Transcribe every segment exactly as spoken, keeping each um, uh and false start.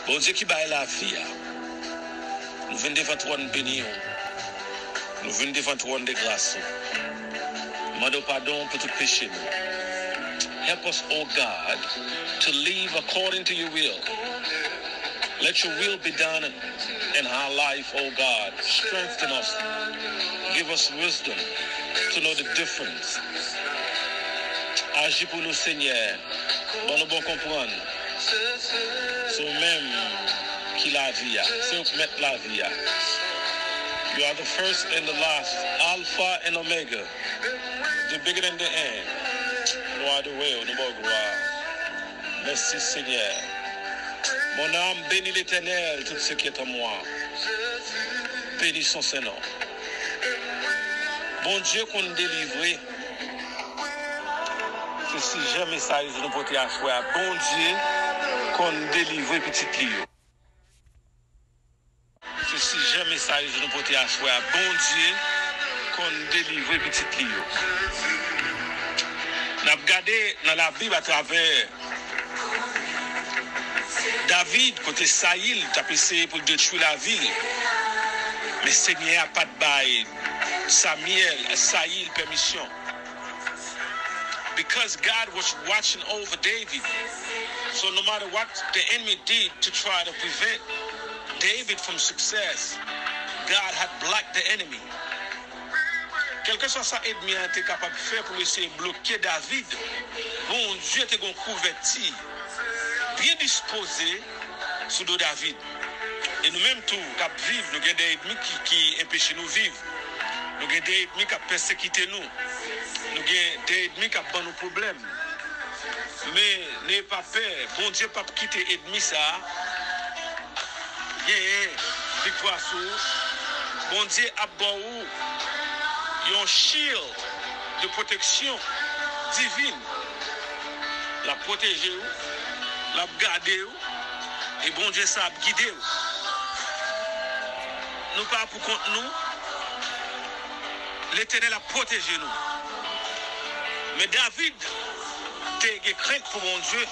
Bondye ki bay lavi a, nou vin devan twòn beni w. Nou vin devan twòn de gras ou. Mande w padon pou tout peche nou. Help us, O God, to live according to your will. Let your will be done in our life, O God. Strengthen us. Give us wisdom to know the difference. Aji pou nou, Senyè. Ban nou bon konprann. Se ou menm ki lavi a. Se ou k mèt lavi a. You are the first and the last, Alpha and Omega, the beginning and the end. Gloire de Dieu, nou ba w glwa. Mèsi, Senyè. Mon âme bénit l'Éternel, tout ce qui est en moi. Bénis son saint nom. Bondye konn delivre. Se sijè mesaj nou pote aswè a. Bondye konn delivre pitit li yo. Se sijè mesaj nou pote aswè a. Bondye konn delivre pitit li yo. N ap gade nan Labib atravè David, kote Sayil t ap eseye pou l detwi lavi l. Men Senyè a pa t bay Samyèl, Sayil, pèmisyon. Because God was watching over David. So no matter what the enemy did to try to prevent David from success, God had blocked the enemy. Kèlkeswa sa ènmi an te kapab fè pou l eseye bloke David, Bondye te gen yon kouvèti byen dispoze sou do David. E nou menm tou k ap viv, nou gen de ènmi ki, ki enpeche nou viv. Nou gen de ènmi k ap pèsekite nou. Nou gen de ènmi k ap ban nou pwoblèm. Men, ne pa pè, Bondye p ap kite ènmi sa a genyen viktwa sou ou. Bondye ap ba w yon shield de pwoteksyon divin. L ap pwoteje w, l ap gade w, e Bondye sa ap gide w. Nou pa pou kont nou. Letènèl ap pwoteje nou. Men David te gen krent pou Bondye.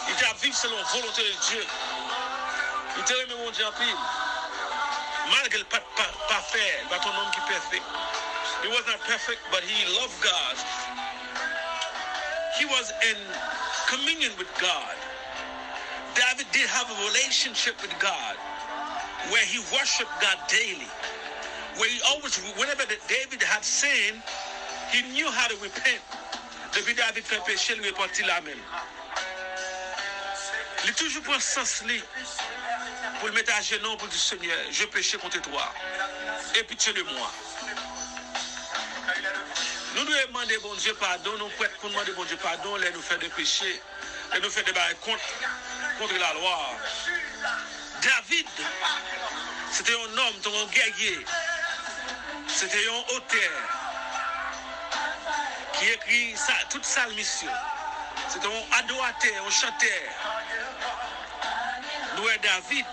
Li te ap viv selon volonte de Dye. Li te renmen Bondye anpil. Malgre l pa t pa, pafè, li pa t yon nonm ki pèfèk. He was not perfect, but he loved God. He was in communion with God. David did have a relationship with God where he worshiped God daily. Where he always, whenever the, David had sinned, he knew how to repent. Depi David fè peche, li repanti la menm. Li toujou pran sans li pou l met ajenou pou l di, Seigneur, je péché contre toi. Aie pitié de moi. Nou dwe mande Bondye padon, nou prèt pou n mande Bondye padon lè nou fè de peche, lè nou fè de bagay kont, kont lalwa. David, se te yon nonm, te yon gèye, se te yon otè ki ekri sa, tout salmis yo. Se te yon adoratè, yon chantè. Nou wè David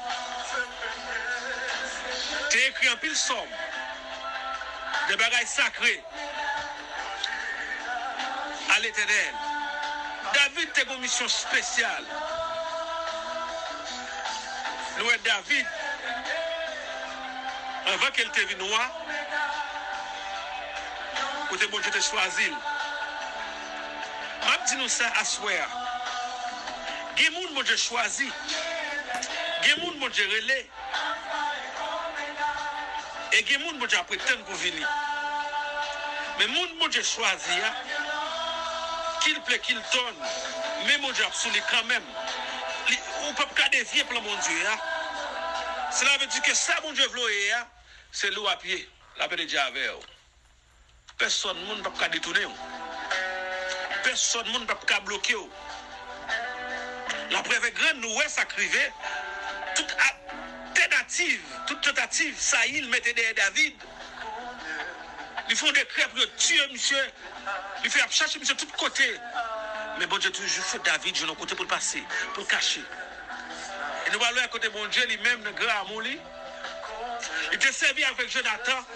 te ekri anpil sòm, de bagay sakre a Letènèl. David te gen yon misyon espesyal. Nou wè David, anvan ke l te vin wa, kote Bondye te chwazi l. M ap di nou sa aswè a. Gen moun Bondye chwazi. Gen moun Bondye rele. E gen moun Bondye ap ret tann pou vini. Men moun Bondye chwazi a, ki l ple, ki l tòn, men Bondye ap sou li kanmenm. Li, ou p ap ka devye plan Bondye a. Sela vle di ke sa Bondye vle w ye a, se li w ap ye. Lapè de Dye avè w. Pèsòn moun p ap ka detounen w. Pèsòn moun p ap ka bloke w. Laprèv e grann, nou wè sa k rive. Tout a-, tentative, tout tentative Sayil mete dèyè David. Li fè yon dekrè pou yo tiye misye. Li fè y ap chache misye tout kote. Men Bondye toujou fè David jwenn yon kote pou l pase, pou l kache. E nou pral wè kote Bondye li menm nan gran amou li, li te sèvi avèk Jonatan,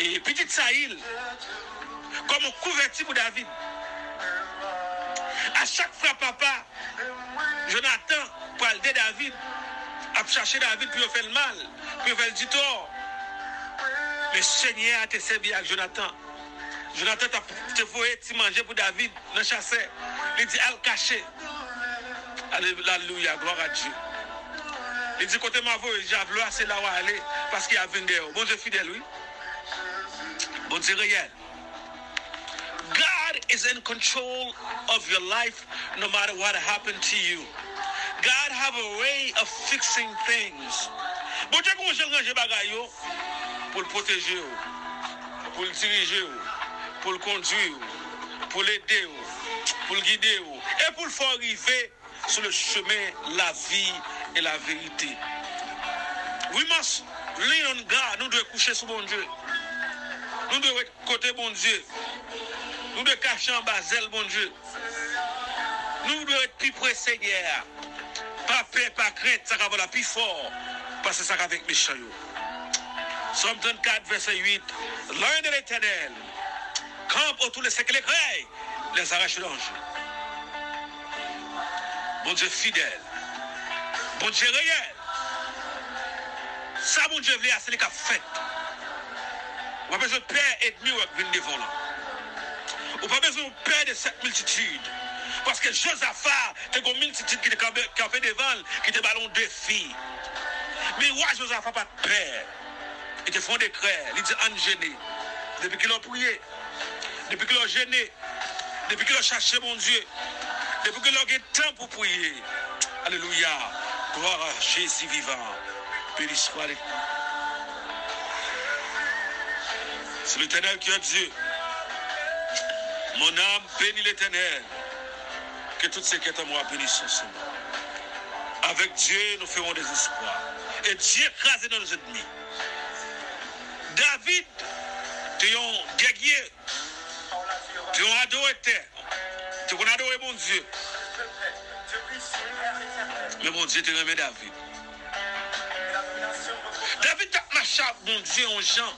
e pitit Sayil, kòm yon kouvèti pou David. A chak fwa papa Jonatan pral de David, ap chache David pou yo fè l mal, pou yo fè l ditò. Men Senyè a te sèvi ak Jonatan. Jonatan t ap te voye ti manje pou David nan chasè. Li di, "Al kache." Ale-, alelouya, glwa a Dye. Li di, "Kote m a voye javlo a, se la w a ale, paske y a vin dèyè w." Bondye fidèl, wi. Bondye reyèl. God is in control of your life no matter what happened to you. God have a way of fixing things. Bondye gen yon jan l ranje bagay yo pou l pwoteje w, pou l dirije w, pou l kondwi w, pou l ede w, pou l gide w, e pou l fè w rive sou le chemen la vi e la verite. We must lean on God. Nou dwe kouche sou Bondye. Nou dwe ret kote Bondye. Nou dwe kache anba zèl Bondye. Nou dwe ret pi pre Senyè a. Pa pè, pa krent, sa k ap la pi fò pase sa k avèk mechan yo. Sòm trannkat, vèsè uit. Loin de l'Éternel, campent autour de ceux qui le craignent les arraches de danger. Bondye fidèl. Bondye reyèl. Sa Bondye vle a, se li k ap fèt. Ou pa bezwen pè ènmi w k vin devan w lan. Ou pa bezwen pè de sèt miltitid. Paske Jozafa te gen yon miltitid ki te kanpe, kanpe devan l, ki te ba l yon defi. Men wa Jozafa pa t pè. Li te fè yon dekrè, li di, "Ann jene." Depi kilè w priye, depi kilè w jene, depi kilè w chache Bondye, depi kilè w gen tan pou priye. Alelouya. Glwa a Jezi vivan. Beni swa li. C'est l'Éternel qui est Dieu. Mon âme bénit l'Éternel. Que tout ce qui est en moi bénisse son saint nom. Avec Dieu, nous ferons des exploits. Et Dieu écrasera nos ennemis. David te yon gègye, te yon adoratè, te konn adore Bondye. Men Bondye te renmen David. David t ap mache ak Bondye yon jan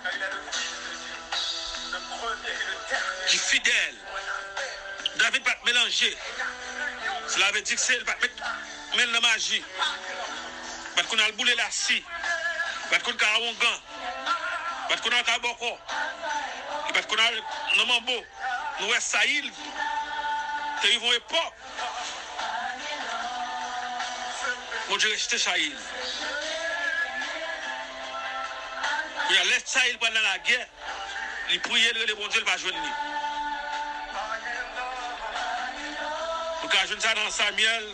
ki fidèl. David pa t melanje. Sela vle di ke se, li pa t met men l nan maji. Li pa t konn al boule lasi. Li pa t konn ka awongan. Li pa t konn al kay bòkò. Li pa t konn al nan manbo. Nou wè Sayil te rive yon epòk Bondye rejte Sayil. Kounye a, lè Sayil pral nan lagè, li priye, li rele Bondye, li pa jwenn li. Nou ka jwenn sa nan Samyèl,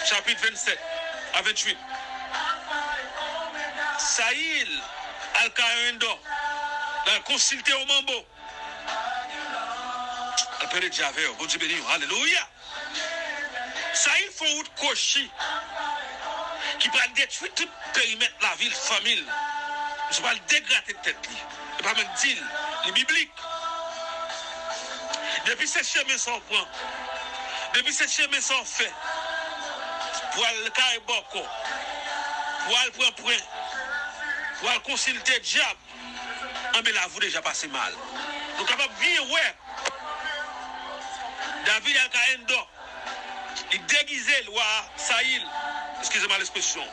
chapit vennsèt a venntuit. Sayil al kay yon endò, l al konsilte yon manbo. Lapè de Dye avè w. Bondye beni w. Alelouya. Sayil fè yon wout kwochi ki pral detwi tout perimèt lavi l, fanmi l. Misye pral degrate tèt li. E pa menm di l, li biblik. Depi se chemen sa w pran, depi se chemen sa w fè, pou al kay bòkò, pou al pran pwen, pou al konsilte dyab, anben, lavi w deja pase mal. Nou kapab byen wè David al kay Endò. Li degize l, wa Sayil, eskize m a lespresyon,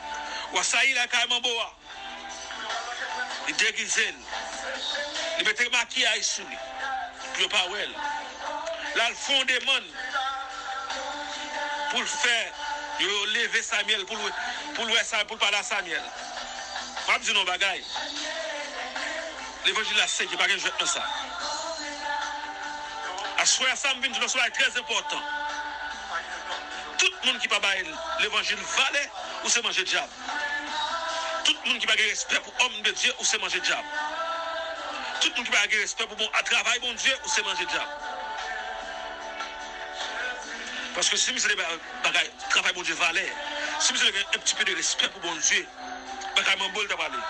wa Sayil al kay manbo a. Li degize l. Li mete makiyaj sou li pou yo pa wè l. L al fè yon demann pou l fè yo leve Samyèl, pou l, pou l wè sa, pou l pale a Samyèl. M ap di nou yon bagay. Levanjil la serye, pa gen jwèt nan sa. Aswè a sa, m vin di nou yon bagay trè enpòtan. Tout moun ki pa bay levanjil valè, ou se manje dyab. Tout moun ki pa gen respè pou òm de Dye, ou se manje dyab. Tout moun ki pa gen respè pou bon, a travay Bondye, ou se manje dyab. Paske si misye te bay bagay, travay Bondye valè, si misye te gen un petit peu de respè pou Bondye, bagay manbo l t ap ale.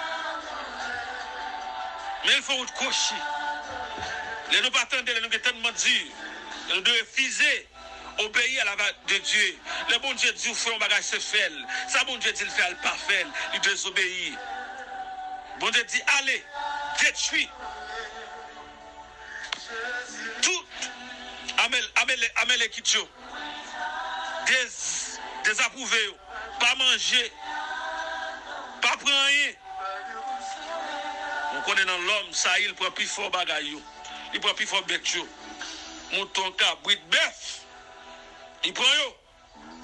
Men l fè wout kwochi. Lè nou pa tande, lè nou gen tèlman di, lè nou derefize obeyi a la vwa de Dye. Lè Bondye di w fè yon bagay, se fè l. Sa Bondye di l fè a, l pa fè l. Li dezobeyi. Bondye di, "Ale, detwi tout Amel-, Amele-, Amelekit yo." Dez-, dezapwouve yo. Pa manje. Pa pran anyen. Nou konnen nan lòm, Sayil pran pi fò bagay yo. Li pran pi fò bèt yo. Mouton, kabrit, bèf. Li pran yo.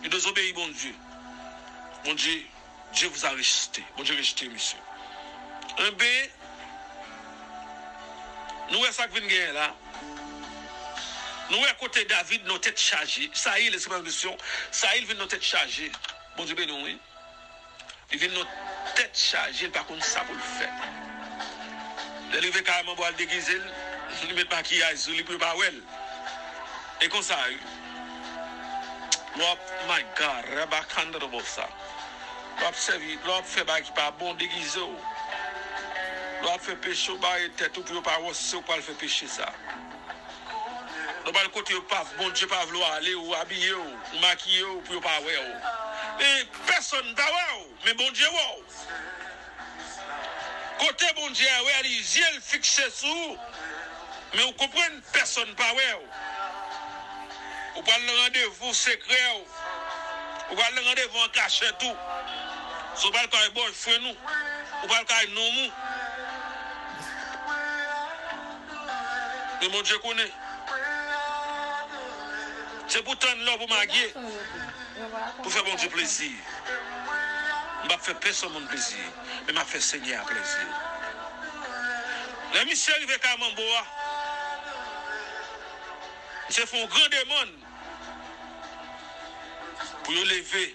Li dezobeyi Bondye. Bondye, Dieu vous a rejeté. Bondye rejte misye. Enben, nou wè sa k vin genyen la. Nou wè kote David nan tèt chaje. Sayil, se pa yon kesyon. Sayil vin nan tèt chaje. Bondye beni w, wi. Li vin nan tèt chaje, li pa konn sa pou l fè. Lè l rive kay manbo a, l degize l, li met makiyaj sou li pou yo pa wè l. E konsa, wi. Lè w ap, my God, rabakandrobosa. Lè w ap sèvi, lè w ap fè bagay ki pa bon, degize w. Lè w ap fè peche, w bare tèt ou pou yo pa wè se ou k pral fè peche sa. Lè w pral kote yo pa, Bondye pa vle w ale, ou abiye w, ou makiye w pou yo pa wè w. Men pèsonn pa wè w, men Bondye wè w. Kote Bondye a wè, li zye l fikse sou ou, men ou konprann, pèsonn pa wè w. Ou pral nan randevou sekrè w. Ou pral nan randevou an kachèt ou. Si w pral kay boyfriend ou, ou pral kay nonm ou. Men Bondye konnen. Se pou tann lè w pou magye, pou fè Bondye plezi. M p ap fè pèsonn moun plezi, men m ap fè Senyè a plezi. Lè misye rive kay manbo a, misye fè yon gran demann pou yo leve.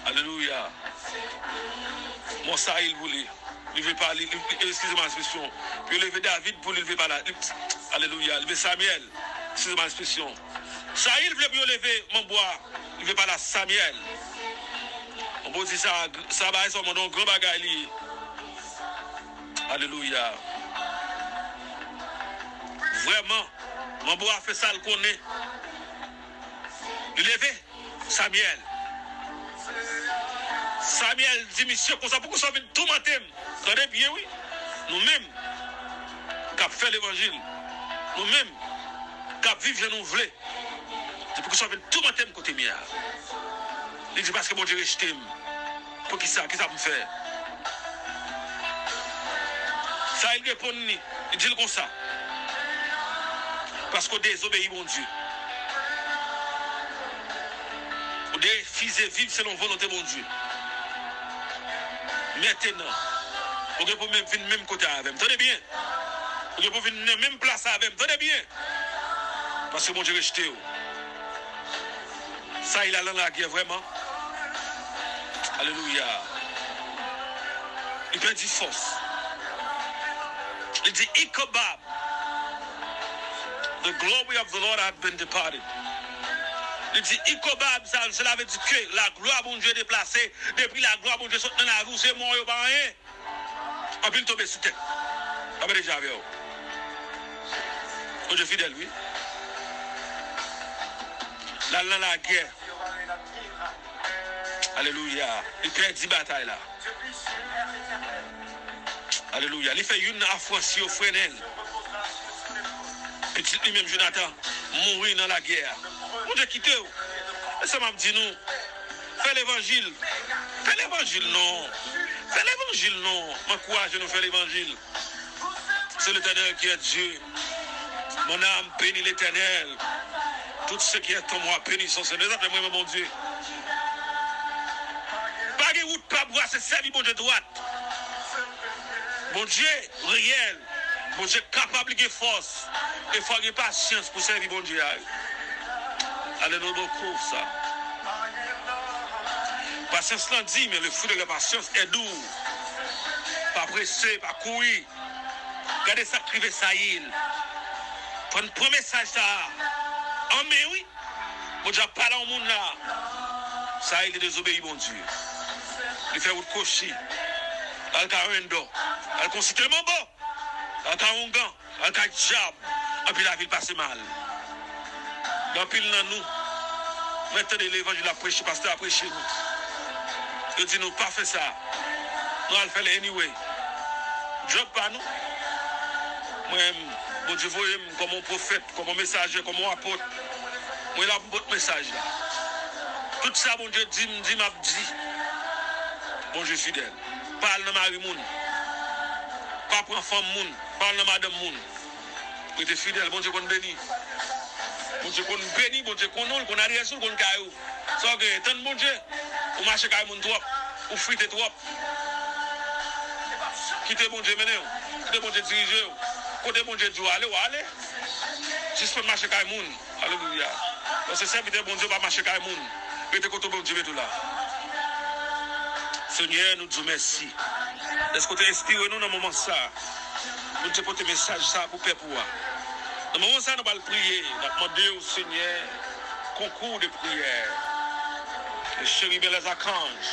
Alelouya. Mò Sayil pou li. Li vle pa li, li, li, eskize m ekspresyon. Pou yo leve David pou li, li vle pa la. Li, alelouya. Leve Samyèl. Eskize m ekspresyon. Sayil vle pou yo leve manbo a. Li vle pa la Samyèl. Manbo di sa, sa bagay sa, manbo, yon gran bagay li ye. Alelouya. Vrèman, manbo a fè sa l konnen. Li leve. Samyèl. Samyèl di misye konsa, "Poukisa w vin toumante m?" Tande byen, wi. Nou menm k ap fè levanjil, nou menm k ap viv jan nou vle, di, "Poukisa w vin toumante m kote m ye a?" Li di, "Paske Bondye rejte m." Poukisa? Kisa pou m fè? Sayil reponn li, li di l konsa, "Paske w dezobeyi Bondye. Ou derefize viv selon volonte Bondye. Mentenan, ou gen pou menm vin menm kote avè m." Tande byen. Ou gen pou vin nan menm plas avè m. Tande byen. Paske Bondye rejte w. Sayil al nan lagè vrèman. Alelouya. Li pèdi fòs. Li di, "Ikobab. The glory of the Lord had been departed." Li di, "Ikobab, sa, cela veut dire que la gloire Bondye deplase. Depi la gloire Bondye sot nan lavi w, se mò yo pa anyen." Anpil tonbe sou tèt. Sa pa deja avè w. Bondye fidèl, wi. L al nan lagè. Alelouya. Li pèdi batay la. Alelouya. Li fè youn nan afranchi yo frennen l. Pitit li menm, Jonatan, mouri nan lagè a. Bondye kite w. E sa m ap di nou. Fè levanjil. Fè levanjil non. Fè levanjil non. M ankouraje nou fè levanjil. C'est l'Éternel qui est Dieu. Mon âme bénit l'Éternel. Tout ce qui est en moi bénit son Saint. Mezanmi, mwen renmen Bondye. Pa gen wout pa bwa, se sèvi Bondye dwat. Bondye reyèl. Bondye kapab, li gen fòs. E fò gen pasyans pou sèvi Bondye a. Alelouya, sa. Pasyans lan di, mais le fruit de la patience est doux. Pa prese, pa kouri. Gade sa k rive Sayil. Pran, pran mesaj sa a. An men, wi. Bondye ap pale a yon moun la. Sayil te dezobeyi Bondye. Li fè wout kwochi. Al ka Endò. Al konsilte manbo. Al ka oungan. Al ka dyab. Anpi lavi l pase mal. Gen anpil nan nou, nou mèt tande levanjil ap preche, pastè ap preche nou. Yo di nou pa fè sa. Nou al fè l anyway. Djòb pa nou. Mwen, Bondye voye m kòm yon pwofèt, kòm yon mesaje, kòm yon apot. Mwen la pou m pot mesaj la. Tout sa Bondye di m, di m ap di. Bondye fidèl. Pa al nan mari moun. Pa pran fanm moun. Pa al nan madanm moun. Rete fidèl. Bondye konn beni. Bondye konn beni. Bondye konn ou, l konn adrès ou, l konn kay ou. Sa w genyen? Tann Bondye. Ou mache kay moun twòp. Ou frite twòp. Kite Bondye mennen w. Kite Bondye dirije w. Kote Bondye di w ale, w ale. Sispann mache kay moun. Alelouya. Paske sèvitè Bondye pa mache kay moun. Rete kote Bondye mete w la. Senyè, nou di w mèsi. Dèske w te enspire nou nan moman sa a. Pou n te pote mesaj sa a pou pèp ou a. Nan moman sa a, nou pral priye. N ap mande w, Senyè, konkou de priyè. Le chérubin, les archanges.